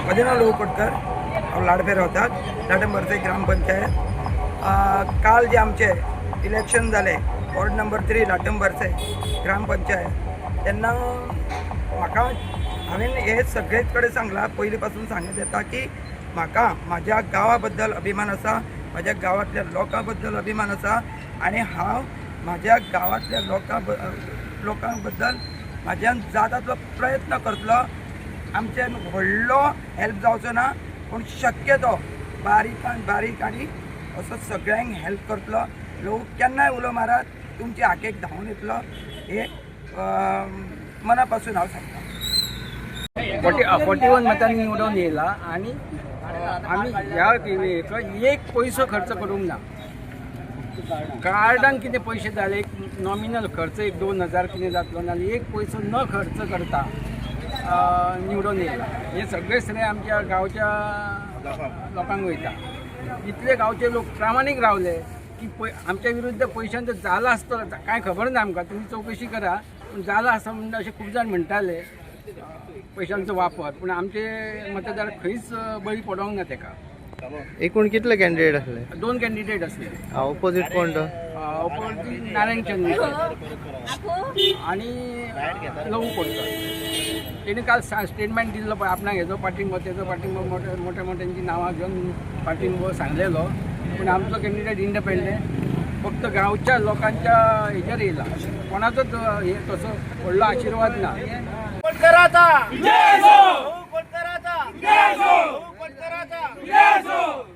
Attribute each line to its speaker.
Speaker 1: म्हजें नांव लव कोटकर. हांव लाडफे रावतात, लाटंबरचे ग्रामपंचायत. काल जे आमचे इलेक्शन जालें वॉर्ड नंबर 3 लाटंबरचे ग्रामपंचायत, तेन्ना म्हाका हांवें हें सगळेच कडेन सांगलां, पयलीं पासून सांगत येता की म्हाका म्हाज्या गांवा बद्दल अभिमान आसा, म्हाज्या गांवांतल्या लोकां बद्दल अभिमान आसा आनी हांव म्हाज्या गांवांतल्या लोकां बद्दल म्हाज्यान जाता तितलो प्रयत्न करतलो. आमच्यान व्हडलो हेल्प जावचो ना, पूण शक्यतो बारीकान बारीक आनी असो सगळ्यांक हेल्प करतलो. लोक केन्नाय उलो मारात, तुमचे हाकेक धांवून येतलो, हे मना पासून हांव सांगता.
Speaker 2: 41 मतांनी निवडून येयला आनी आमी ह्या हेका एक पयसो खर्च करूंक ना. कार्डान कितें पयशे जाले, एक नॉमिनल खर्च एक 2000 कितें जातलो, नाल्यार एक पयसो न खर्च करता निवडून येयला. हें सगळें श्रेय आमच्या गांवच्या लोकांक वयता. इतले गांवचे लोक प्रामाणीक रावले की पय आमच्या विरुद्ध पयशांचो जाला आसतलो, कांय खबर ना आमकां, तुमी चवकशी करा, पूण जाला आसा म्हणून अशें खूब जाण म्हणटाले पयशांचो वापर, पूण आमचे मतदार खंयच बळी पडोंक ना तेका.
Speaker 3: एकूण कितले कॅन्डिडेट आसले?
Speaker 2: दोन कॅन्डिडेट आसले.
Speaker 3: ऑपोजीट कोण तो?
Speaker 2: ऑपोजीट नारायण चंद्र आनी लवू कोटकर. तेणी काल स्टेटमेंट दिल्लो पळय, आपणाक हेजो पाठिंबो, तेजो पाठिंबो, मोठे मोठ्या मोठ्यांची नांवां घेवन पाठिंबो सांगलेलो. पूण आमचो कॅन्डिडेट इंडिपेंडंट, फक्त गांवच्या लोकांच्या हेजेर येयला, कोणाचोच हे तसो व्हडलो आशिर्वाद ना.
Speaker 4: कोटकराचा विजय हो. कोटकराचा विजय हो. कोटकराचा विजय हो.